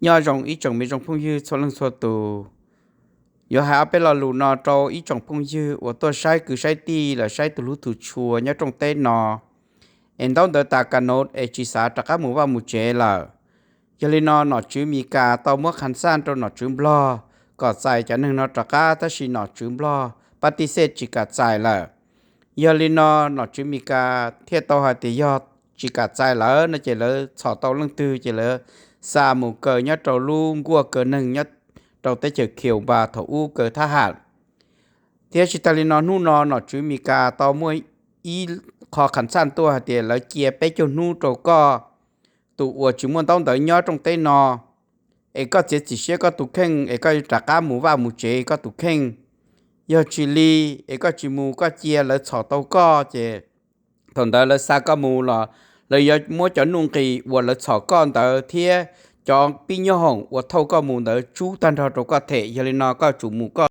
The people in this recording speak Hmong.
Nyob zoo ib tsoom me zoo phooj ywg txhua leej txhua tus. Yuav hais ob peb lo lus no rau ib tsoom phooj ywg uas tuaj saib kwv saib tij los saib tus hlub tus tshua nyob rooj teb no, es ntaub ntawv tas ka no es tsis xav rov qab mus vaj mus tsev lawm. Yog li no nom tswv Mes Kas tau muab qhas xaj rau nom tswv Nplog kom txais cov neeg no rov qab, tab sis nom tswv Nplog pab tij xej tsis kam txais lawm. Yog li no nom tswv Mes Kas thiaj tau hais tias yog tsis kam txais lawm no ces lawv txhom tau leej twg ces lawv xa mus kaw nyob rau lub nkuaj kaw neeg nyob rau teb chaws Khias Npas thaum ub kaw thab ham. Thiab tsis tag li no hnub no nom tswv Mes Kas tau muaj ib qho qhas xaj tuaj hais tias lawv cia peb caug hnub rau koj tus uas tsis muaj ntaub ntawv nyob rooj teb no, es koj txiav txim siab koj tus kheej es koj rov qab mus vaj mus tsev koj tus kheej. Yog tsis li es koj tsis mus koj cia lawv txhom tau koj ces thaum ntawd lawv xa koj mus los lawv yuav muab cov nuj nqis uas lawv txhom koj ntawd thiab cov pib nyob hoom uas thauj koj mus ntawd tsub tag nrho rau koj them. Yog li no koj tsum mus koj